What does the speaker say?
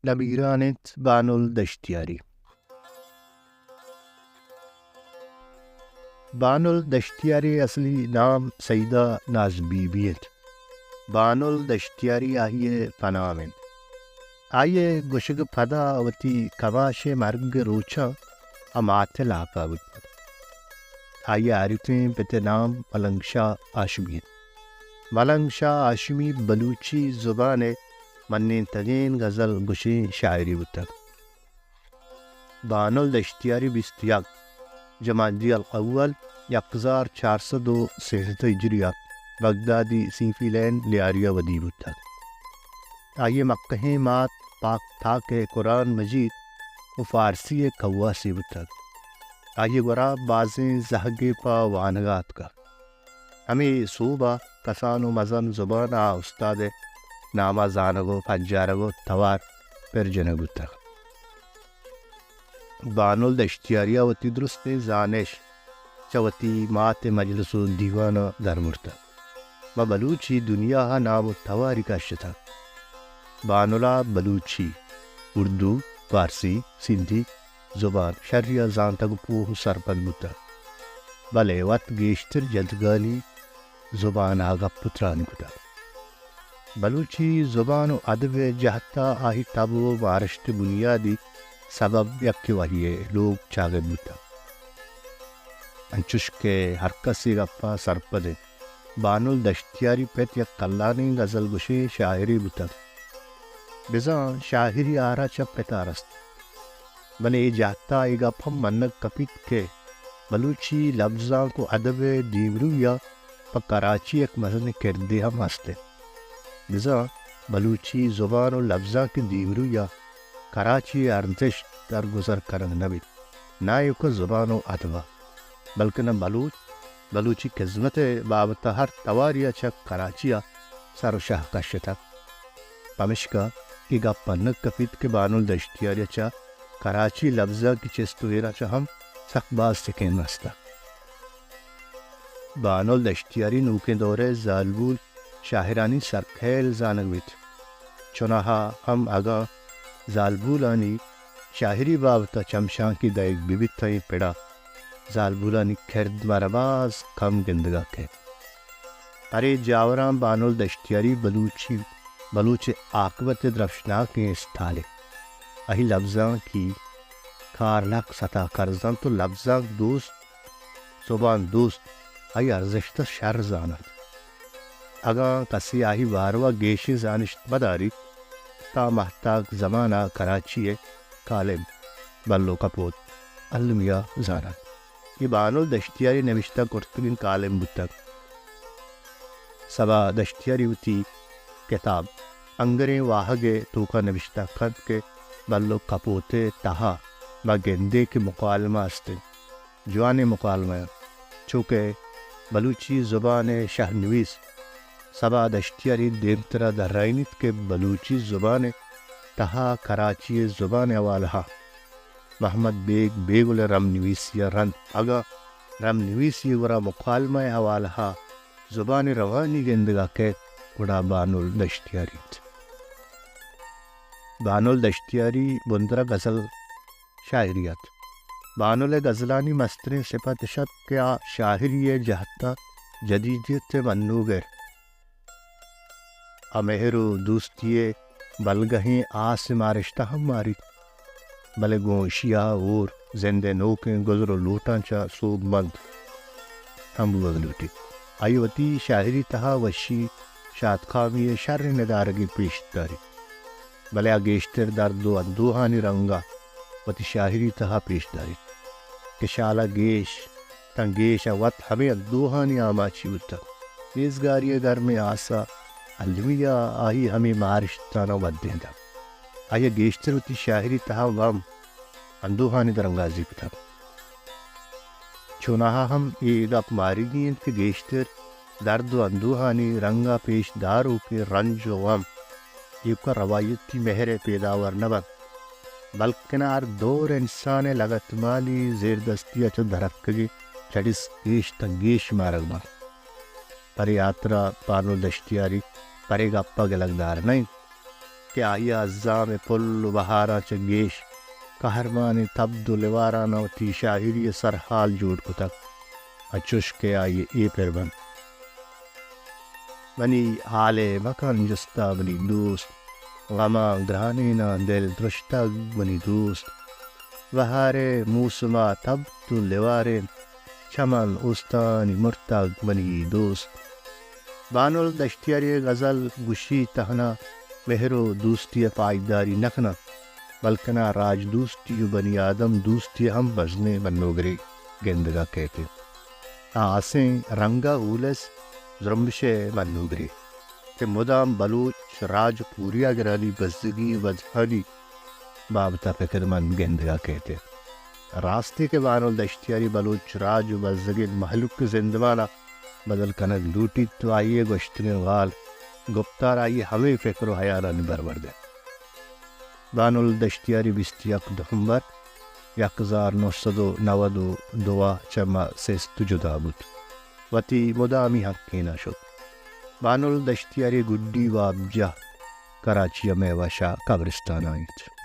نمیران انت بانل دشتیاری۔ بانل دشتیاری اصلی نام سیدہ ناز بی بی انت۔ بانل دشتیاری آئی ء پنام انت۔ آئی ء گوشگ پدا وتی کماش ء مرگ ء روچاں آ مات ء لاپا بوتگ۔ آئی ء آریتیں پت ء نام ملنگ شاہ ہاشمی انت۔ ملنگ شاہ ہاشمی بلوچی زبان ء منینتگیں غزل گوشیں شاعرے بوتگ۔ بانل دشتیاری بیست یک جمادی الاول یک ہزار چار سد و سیزدہ ہجری ء بغدادی سیفی لین لیاری ء ودی بوتگ۔ آئی ء مکہیں مات پاک تاک ء قرآن مجید و فارسی ء کواسے بوتگ۔ آئی ء گورا بازیں زہگے پہ وانگ ء اتکگ۔ ہمے سوب ء کسان و مزن زبان ء استاد ء نام ء زانگ و پجارگ و توار پر جنگ بوتگ۔ بانل دشتیاری ء وتی درستیں زانش چہ وتی مات ء مجلس و دیوان ء درمرتگ۔ ماں بلوچی دنیا ء نام و تواری کشتگ۔ بانل ء بلوچی، اردو، فارسی، سندھی زبان شری ء زانتگ و پوہ و سرپد بوتگ، بلے وت گیشتر جدگانی زبان ء گپ و تران کتگ۔ بلوچی زبان و ادب ء جہت ء آئی تب و مارشت ء بنیادی سبب یکے وہی ء لوگ چاگرد بوتگ۔ انچش کہ ہر کس اے گپ ء سرپد انت، بانل دشتیاری پت یک کلانیں غزل گوشیں شاعرے بوتگ۔ بزاں شاعری آرا چہ پت ء رست۔ بلے اے جہت ء اے گپ ہم منگ کپیت کہ بلوچی لبزانک و ادب ء دیمروئی ء پہ کراچی یک مزنیں کردے ہم ہست انت۔ بزاں بلوچی زبان و لبزانک ء دیمروئی ء کراچی ء ارزشت درگزر کنگ نہ بیت، نہ ایوک ء زبان و ادب ء، بلکنا بلوچ، بلوچی خذمت ء بابت ء ہر تواری ء چہ کراچی ء سر و شہ کشتگ۔ پمشکا اے گپ منگ کپیت کہ بانل دشتیاری ء چہ کراچی لبزانکی چست و ایراں چہ ہم سک باز سکین رستگ۔ بانل دشتیاری نوکیں دور ء زالبول شاعرانی سرکہیل زانگ بیت۔ چوناہا ہم اگاں زالبولانی شاعری بابت ء چمشانکے دئیگ بہ بیت، تاں اے پڑا زالبولانی کرد مارا باز کم گندگ ء کئیت۔ پرے جاوراں بانل دشتیاری بلوچی، بلوچ ء آکبت ء درپشناکیں استالے۔ آئی لبزانکی کار لک ستا کرز انت و لبزانک دوست، زبان دوست آئی ارزشت ء شر زان انت۔ اگاں کسے آئی باروا گیشیں زانشت مہ داریت، تاں مہتاک زمانا کراچی ء کالم بلو کپوت المی ء زان انت۔ اے بانل دشتیاری نبشتہ کرتگیں کالم بوتگ۔ سبا دشتیاری وتی کتاب انگریں واہگ ء توکا نبشتہ کنت کہ بلو کپوت ء تہا ما گندیں کہ مکالمہ است انت۔ جوانیں مکالمہ انت، چوکہ بلوچی زبان ء شہ نویس سبا دشتیاری دیمترا درائینیت کہ بلوچی زبان ء تہا کراچی ء زبان ء حوالہ ء محمد بیگ بیگل ء رم نویسی ء رند، اگاں رم نویسی ء گورا مکالمہ ء حوالہ ء زبان ء روانی گندگ ء کئیت، گڑا بانل دشتیاری انت۔ بانل دشتیاری بندرا غزل شاعری ات۔ بانل ء غزلانی مستریں سپت اش ات کہ آ شاعری ء جہت ء جدیدیت ء منوگر ء مہر و دوستی ء بلگہیں آس ء مارشت ء ہم ماریت، بلے گوں اشی ء ہور زند ء نوکیں گزر و لوٹاں چہ سوبمند ہم بوگ لوٹیت۔ آئی وتی شاعری تہا وشی، شاتکامی ء شریں ندارگے پیش داریت، بلے آ گیشتر درد و اندوہانی رنگ ء وتی شاعری تہا پیش داریت کہ شالا گیش تاں گیش ء وت ہمے اندوہانی آماچی بوتگ۔ نیزگاری ء گرمیں آس ء المی ء آئی ہمے مارشتاناں ودینتگ۔ آئی ء گیشتر وتی شاعری تہا غم، اندوہانی درانگازی کتگ۔ چوناہا ہم اے گپ ماریگی انت کہ گیشتر درد و اندوہانی رنگ ء پیش داروکیں رنج و غم ایوک ء روایتی مہر ء پیداور نہ بنت، بلکنا ہر دور انسان ء لگتمالی زیردستی ء چہ درتکگیں چڑس گیش تاں گیش مارگ بنت۔ پرے ہاترا بانل دشتیاری پرے گپ ء گلگدار نہ انت۔ کہ آئی ءَ زام ءِ پل ءُ بہاراں چہ گیش قہرمانیں تبد ءُ لواراں وتی شاعری ءِ سرحال جوڑ کتگ، انچوش کہ آئی ءِ اے پر بنت: منی حال ءَ مکن جستا منی دوست، غماں گرانیناں دل درشتگ منی دوست۔ بہار ءِ موسم ءَ تبد ءُ لوار انت، چمن اوستانی مرتگ منی دوست۔ بانل دشتیاری ءِ غزل گوشی تہنا مہر ءُ دوستی ءِ پائیداری نہ کناں، بلکنا راج دوستی ءُ بنی آدم دوستی ءِ ہم مزنیں منوگرے گندگ ءَ کئیت۔ آ ہاسیں رنگ ءَ اولس زرمبش ءِ منوگرے کہ مدام بلوچ راج ءُ پوریاگرانی بزگی ءُ وجہانی بابت ءَ پکرمند گندگ ءَ کئیت۔ راستی کہ بانل دشتیاری بلوچ راج ءُ بزگیں مہلوک ءِ زندمان ءَ بدل کنگ لوٹیت ءُ آئی ءِ گوشتگیں گال گپتار آئی ءِ ہمے فکر ءُ ہیالانی برورد انت۔ بانل دشتیاری بیست ءُ یک دسمبر یک ہزار نو سد ءُ نود ءُ دو ءَ چہ ما سیست جدا بوت۔ وتی مدامی ہنکین ءَ شت۔ بانل دشتیاری گڈی وابجاہ کراچی ءِ مئے وش ءَ قبرستان ءَ انت۔